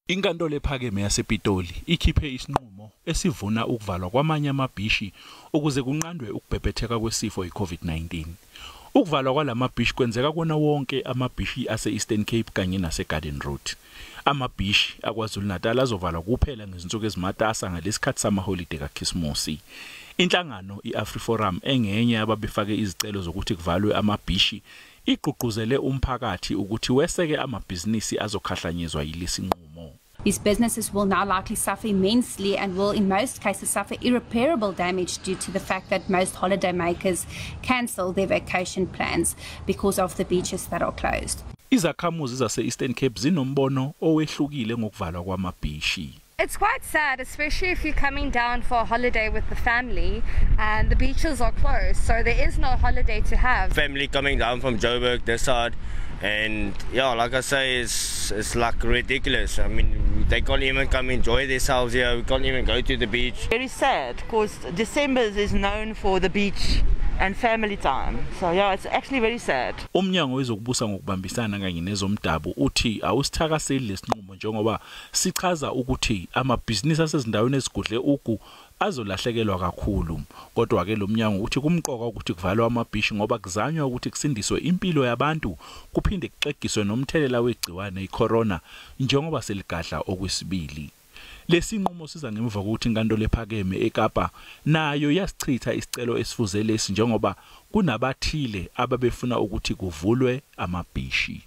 Inkantolo ephakeme yasePitoli ikhiphe isinqumo esivuna ukuvalwa kwamanye amabhishi ukuze kunqandwe ukubhebhetheka kwesifo iCovid-19. Ukuvalwa kwalamabhishi kwenzeka kuwona wonke amabhishi ase-Eastern Cape kanye nase-Garden Route. Amabhishi aKwaZulu-Natal azovalwa kuphela ngezinsuku ezimatasa ngalesikhathi samaholide kaKhisimusi. Inhlangano i-AfriForum engenye yababefake izicelo zokuthi kuvalwe amabhishi igqugquzele umphakathi ukuthi weseke amabhizinisi azokhahlanyezwa yilesinqumo. These businesses will now likely suffer immensely and will, in most cases, suffer irreparable damage due to the fact that most holiday makers cancel their vacation plans because of the beaches that are closed. Izakhamuzi zase-Eastern Cape zinombono owehlukile ngokuvalwa kwamabhishi. It's quite sad, especially if you're coming down for a holiday with the family and the beaches are closed, so there is no holiday to have. Family coming down from Joburg this side, and yeah, like I say, it's like ridiculous. I mean, they can't even come enjoy themselves here. We can't even go to the beach. Very sad, because December is known for the beach and family time. So yeah, it's actually very sad. Umnyango wezokubusa ngokubambisana kanye nezomdabu uthi awusithakaseli lesinqumo njengoba sichaza ukuthi amabhizinisi asezindaweni ezigudle ugu azolahlekelwa kakhulu. Kodwa ke lo mnyango uthi kumqoka ukuthi kuvalwe amabhishi ngoba kuzanywa ukuthi kusindiswe impilo yabantu kuphinde kuxegiswe nomthelela wegciwane iCorona njengoba seligadla okwesibili. Lesinqumo siza ngemva kokuthi inkantolo ephakeme eKapa nayo yasichitha isicelo esifuze lesi njengoba kunabathile ababefuna ukuthi kuvulwe amabhishi.